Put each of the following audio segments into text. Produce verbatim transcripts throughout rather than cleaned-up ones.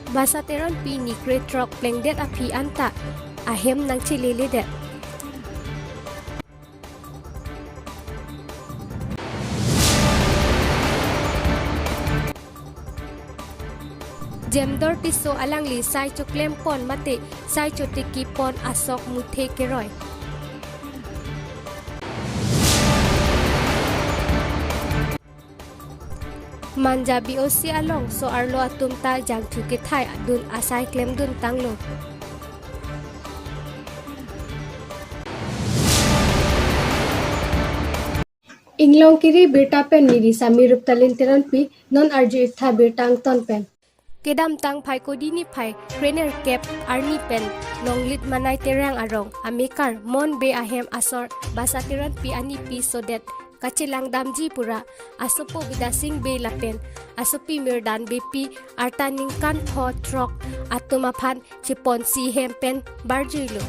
Basa Teronpi ni kre throk plengdet aphi anta ahem nangcheleledet. Jemdor Tisso alangli sai choklem pon mate sai chotiki pon asok muthe keroi. Manja B O C along so-arlo atum ta jangthu kethai dun asai klemdun tanglo. Inglongkiri birta pen neli Sami Ruptalin Teronpi, non arju-iktha birta angton pen. Kedamtang Phaikuni niphai krenerkep arni pen Longlit Manai Terang arong amekar Mon Bey ahem asor Basa Teronpi anipi sodet kachelangdamji pura asopo Bidasing Bey lapen asopi Mirdan Beypi arta ningkan pho throk atum aphan cheponsi hem pen barjuilo.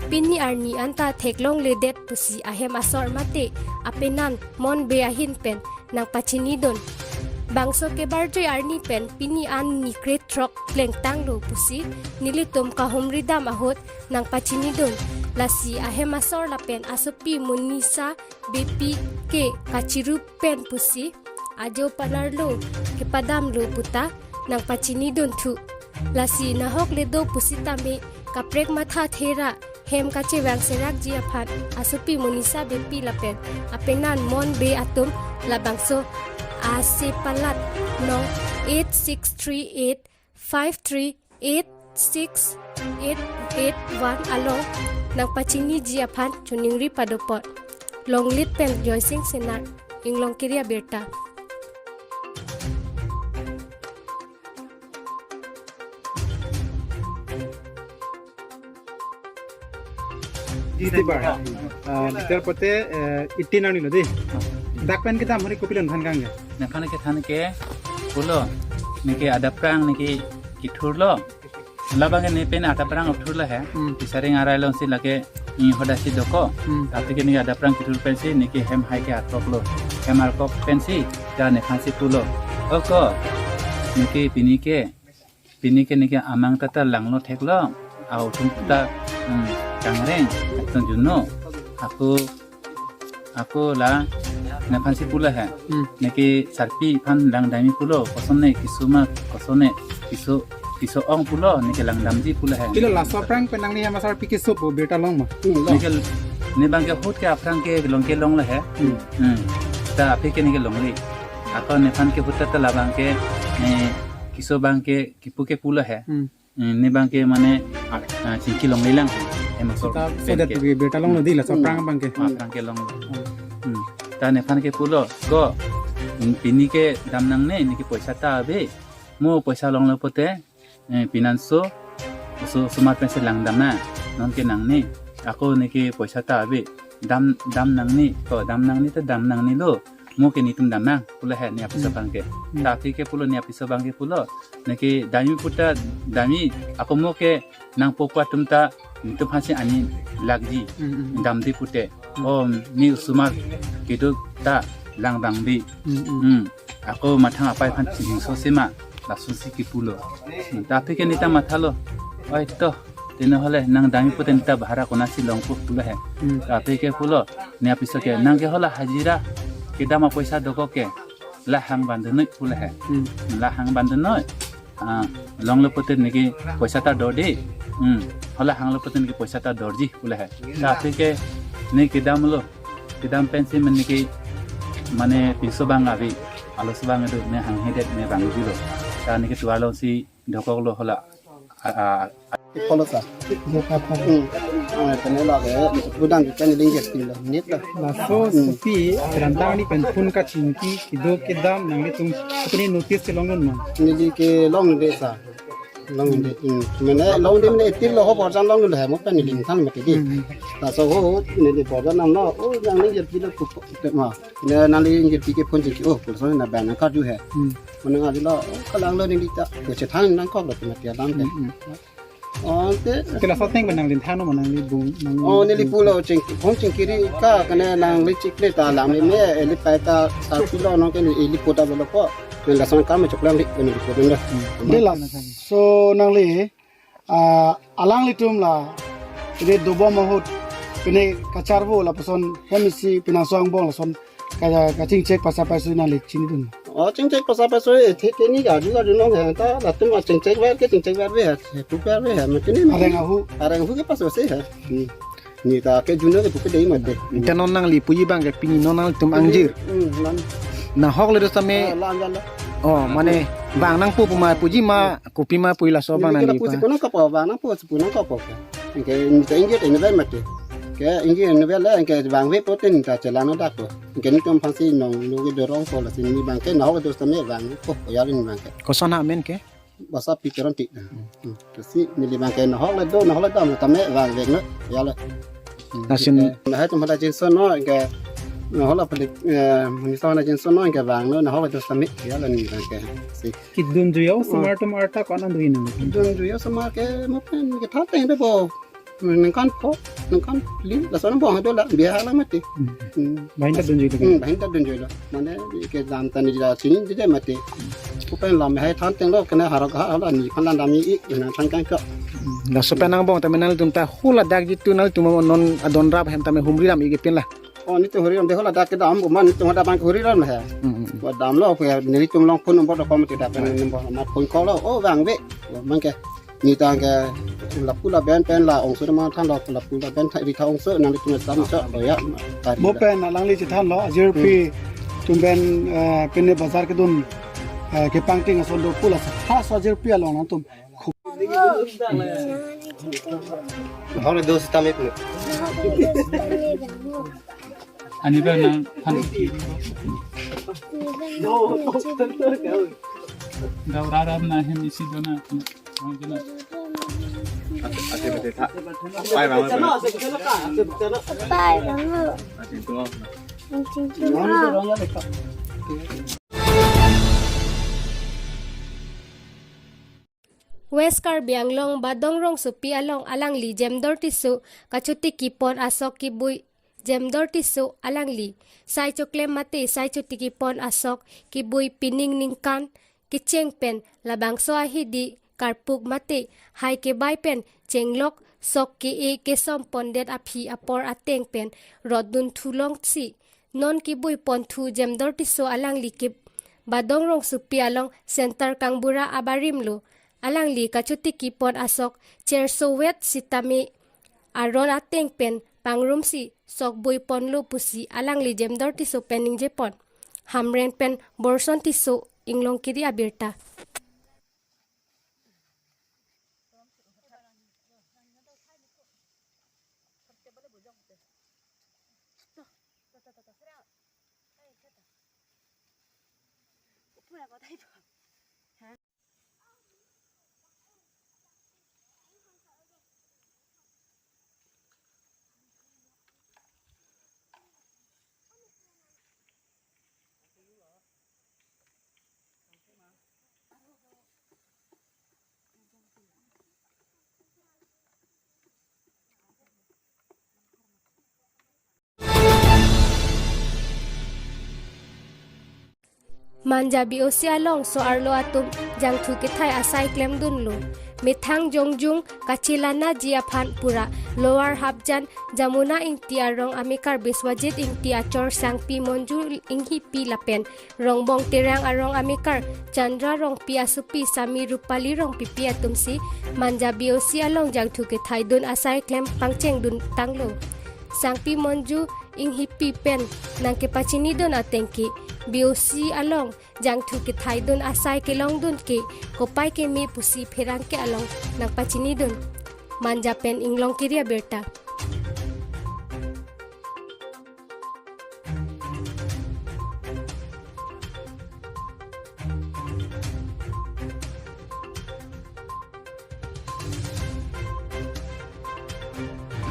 Pini arni anta theklongledet pusi ahem asor mate apenan Mon Bey ahin pen nangpachinidun. Bangso kebarjui arni pen pini an ni kre throk plengtanglo pusi nelitum kahumridam ahut nangpachinidun. Lasi ahem asor lapen asopi Monisa Beypi ke kachiru pen pusi ajo panarlo kepadamlo puta nangpachinidun thu. Lasi nahok le do pusitame kaprek matha thera hem kachevang serakji aphan asopi Monisa Beypi lapen apenan Mon Bey atum labangso ase palat no eight six three eight five three eight six eight eight one along nangpachiniji aphan choningri padopot. Longlit pen Joysing Senar, Inglongkiri abirta. Ji, tibar. Ah, liter pote, eh, eighteen arni lo dei. Dak pen kita muri kopi lo than kang ya. Nephan kethan ke pulo, neke adap prang neke kethurlo. Labang ke ne pen adap prang kethurlo he. Hmm. Pisari ngarai long si lake ni hoda si doko. Hmm. Tapi ke neke adap prang kethur pensi neke hem hai ke arkoklo. Hem arkok pensi ta nephan si pulo. O ko, neke pini ke pini ke neke amang ta ta langlo theklo, authum ta, hmm, kangreng, atum juno, ako, ako la, nephan si pulo he. Hmm. Neke sarpi aphan langdamji pulo, kosonne, kesoma, kosonne, keso, keso ong pulo, neke langdamji pulo he. Pilo laso aphrang pen nangli hem asor pi keso pu birta long ma? Hmm, long. Neke, ne bang ke ahut ke aphrang ke long ke longlo he. Hmm. Hmm. Ta aphi ke neke longle. Ako nephan ke ahut ta ta labang ke, eh, keso abang ke kipu ke pulo he. Hmm. Hmm, ne abang ke mane, ah, chingki longlelang he. Hem asor pen ke. Seta sodet pu ke birta longlo dei laso aphrang abang ke. Ah, aphrang ke longlo. Hmm. Hmm. Ta nephan ke pulo, ko, hmm, pini ke dam nangne, neke poisa ta ave. Mo poisa longlo pote, eh, pinanso, so, osomar pensi langdam na, non ke nangne. Ako neke poisa ta ave. Dam, dam nangne, ko dam nangne ta dam nangnelo. Mo ke netum dam nang, pulo he ne apiso abang ke. Hmm. Ta aphi ke pulo ne apiso abang ke pulo. Neke damji puta damji, ako mo ke nangpo atum ta netum aphansi ani lakji. Hmm, hmm, hmm. Damde pute. Hmm. O, ne osomar kedo ta langdamde. Hmm, hmm. Hmm. Ako mathang apai aphan chingso sema, lason si kipulo. Hmm. Ta aphi ke neta mathalo. Oi to, tene hole nang damji pute neta bhara konatsi longpo pulo he. Hmm. Ta aphi ke pulo, ne apiso ke, nang ke hola hajira kedam apoisa doko ke, la hang bandunoi pulo he. Hmm. La hang bandunoi. Ah, longlo pute neke poisa ta dorde. Hmm. Hola hanglo pute neke poisa ta dorji pulo he. Ta aphi ke ne kedamlo. Kedam pensi mane neke mane pinso abang ave. Aloso abang do ne hanghedet ne bangjulo. Ta neke tovar along si dokoklo hola. A, a, a. Follow sa. Hmm. Ah, tene lake, budang kita ni linggit pilo. Nit la. Laso, hmm, sopi, rantang ni pen phone kachingki, kedo kedam, nanglitum, apni notice kelongdun ma? Neli kelongde sa. Longde, hmm. Mane longde mane etil lo ho borjan longde he, mo pen ni lingthan mati dei. Hmm. Laso ho, neli borjan nanglo, o, nangli linggit pilo kupo, ma. Ne nangli linggit pi ke phone chingki, o, pulso na ban nangkarju he. Hmm. Mane nangkarjulo, o, kalanglo neli ta, ko chethang nangkoklo, mati alam he. Hmm, hmm. Oh, te. Te laso ateng pen nangli than ma nangli bung, nangli Oh, neli bung. Pulo ching, hong chingkiri ka kene nangli chikle ta lang me, me, eli pai ta sa pilo no kene eli pota bolo ko. Neli lason kam choklang ri, neli pota ndo. Te laso nangli, ah, alanglitum la, pine dobom ahut, pine kacharvo lapuson hem isi pine aso angbong lason ka, kachingchek pasa pasu nangli chinidun. Oh, chingchek pasa pasu, eh, the, the ni gari gari long he, ta, latum a chingchek ver ke chingchek ver ve he, he pu ver ve he, ma kene ma. Areng ahu. Areng ahu ke pasu se he. Hmm. Ni ta ke junior ke puke dei mate. Te non nangli puji abang ke pini non nangtum angjir. Hmm, non. Nahok le do same. Ah, lang, lang, lang. Oh, mane vang nangpo pu ma puji ma kopi ma pu laso abang neli nangli ke lapu pa. Si punang kapo, vang nangpo si punang kapo ke. Anke ni ta ingjir te ni bai mate. Ke ingjir ni bai le anke vangve pote ni ta chelang na dak ko. Anke netum aphansi nong lo ke dorong ko lasi ni abang ke nahok do same vangpo ya ni abang ke. Koson amen ke? Basa Peter Ronti. Hmm. Hmm. Lasi neli abang ke nahok le do, nahok le do, tame vangvek no, ya le. Hmm. Lason eh, nahai atum hala jinso no, anke nahok le palik, eh, misa hala jinso no, anke vang no, nahok le do same, ya le ni abang ke. Si. Kedun juyo, hmm, osomar atum arta ko-an an do-i nang? Kedun juyo osomar ke, mo pen, kethan teng do bo. Ningkan pho, ningkan phli, lason angbong do la, biya hala mate. Hmm. Hmm. Bahin ta dunjui lo. Hmm, bahin ta dunjui lo. Mane, ke dam ta ni ja sini di de mate. Ko pen lam hai than teng lo, kena harok ha, hala ni phan dan dam i, i, na than kan ko. Hmm. Laso pen angbong tame nangtum ta hula dak jitu nangtum non adon rap hem tame humri ram i ke pin la. Oh, netum huri ram de hula dak ke dam, bo man netum dak abang huri ram he. Hmm, hmm, hmm. Bo dam lo, ko netum long phone number do ko mate dak pen number ma phone call lo. Oh, vangve. Bo man ke. Ni ta ke lapu laben pen la ongso ma than lo lapu laben tha ri tha ongso nangtum sam cho lo ya. Tari Bo la. Pen alangli chethan lo ajirpi Hmm. tum pen, eh, pine bazar kedun, eh, kepangting ason do pu la sa ha so ajirpi along nangtum. Hore do sitame pu. Ani ba nang phan. Daw rarap na hem isi dona. Pai bang. Pai bang. West Karbi Anglong Badong Rongsopi along alangli Jemdor Tisso kachotiki pon asok kebui Jemdor Tisso alangli sai choklem mate sai chotiki pon asok kebui pining ningkan kecheng pen labangso ahidi karpuk mate hai kebai pen chenglok sok ke-e kesom pondet aphi apor ateng pen rot dunthu longsi non kebui ponthu Jemdor Tisso alangli ke Badong Rongsopi along center Kangbura abarim lo. Alangli kachotiki pon asok cherso wet sitame aron ateng pen pangrumsi sok bui ponlo pusi alangli Jemdor Tisso pen ningje pon. Hamren pen Borson Tisso, Inglongkiri abirta. Manja B O C along so-arlo atum jangthu kethai asai klemdunlo. Methang jongjung kachelanaji aphan pura Lower Hapjan Jamuna Ingti arong amekar Biswajit Ingti achor Sangpi Monju Inghipi lapen Rongbong Terang arong amekar Chandra Rongpi asopi Sami Rupali Rongpipi atumsi Manja B O C along jangthu kethaidun asai klem pangchengdun tanglo. Sangpi Monju Inghipi pen nangkepachinidun ateng ke B O C along jangthu kethaidun asai kelongdun ke kopai keme pusi pherangke along nangpachinidun. Manja pen Inglongkiri abirta.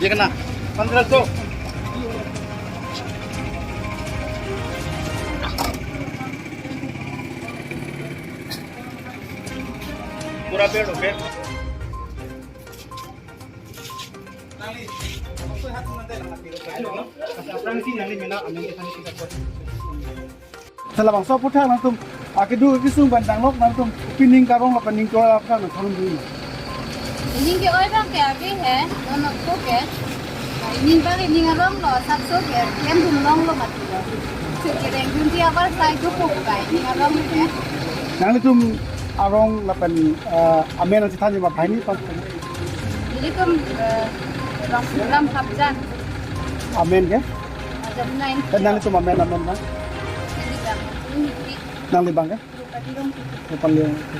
ये कितना? पन्द्रह सौ। पूरा पेड़ हो गया। Sa labangso aphuthak nangtum akedo kesung pen danglok nangtum pining karong lapen ning kora aphuthak nangthan dun. Ning ke-oi abang ke ave he, non ko ke. Ning abang ning arong lo, sapso ke, klem dun longlo mati lo. Su kereng dunji abar sai do ko kai ning arong ke. Nanglitum arong lapen, eh, amen nangchethanji ma banghini pen? Nelitum, eh, Rong Suklam Hapjan. Amen ke? Ajam nine. Eh, nanglitum amen, amen na? Neli bang. Neli bang. Nangli bang ke? Rupali Rongpi. Rupali Rongpi.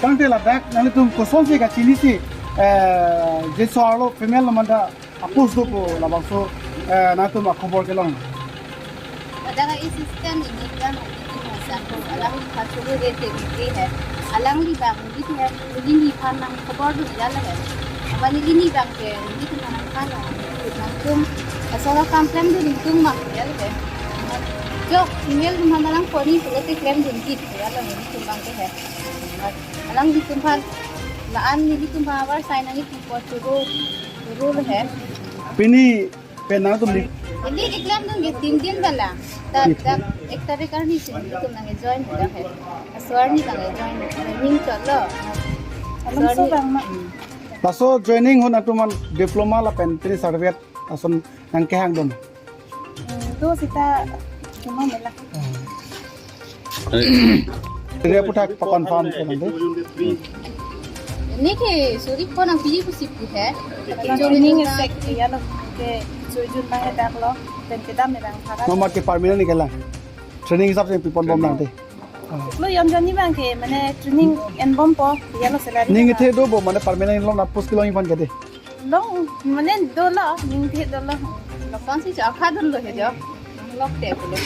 Tangte ladak nanglitum kosonsi kachinisi, eh, je so arlo female lo manda apus do pu labangso, eh, nangtum akhobor kelong. Ladak a-assistant ini kan, ini masa ko alangli pachulu rete rete he. Alangli bang ini he, ini ni phan nangkhobor dunji la he. Apa ni ini bang ke, ini tu mana phan nang. Nangtum asal kam klem dun tum mak ya le. Jo, email dun hamalang koni pulote klem dunji ya la, ini tum bang ke he. Alanglitum aphan, la-an nelitum aphan abar sai nangji pu churu, churu le he. Pini pen nangtum ni? Ili keklem dun ke tin din bala. Dak, dak ek tarik arni si nelitum nangjoin dak he. Aso arni nangjoin. Training chotlo. Alam so bang ma. Laso joining ahut nangtum aphan diploma lapen pini certificate ason nangkehang dun? Hmm, do seta cuma mela. Jadi aphuthak pa-confirm ke nanti. Ini ke suri ko nangpiji pusi pu he. Training esek ya lo ke sujun bang dak lo, pen kedam ni bang para. Nomor ke permanent ni kelang. Training hisap si pipon bom nangte. Lo yon jonni bang ke mane training enbompo ya lo, salary. Ning ithe do bom mane permanent lo na post kelongji aphan ke de. Long mane dolo, ning ithe dolo. Lokon si chakha dolo he jo. Lok te pulo.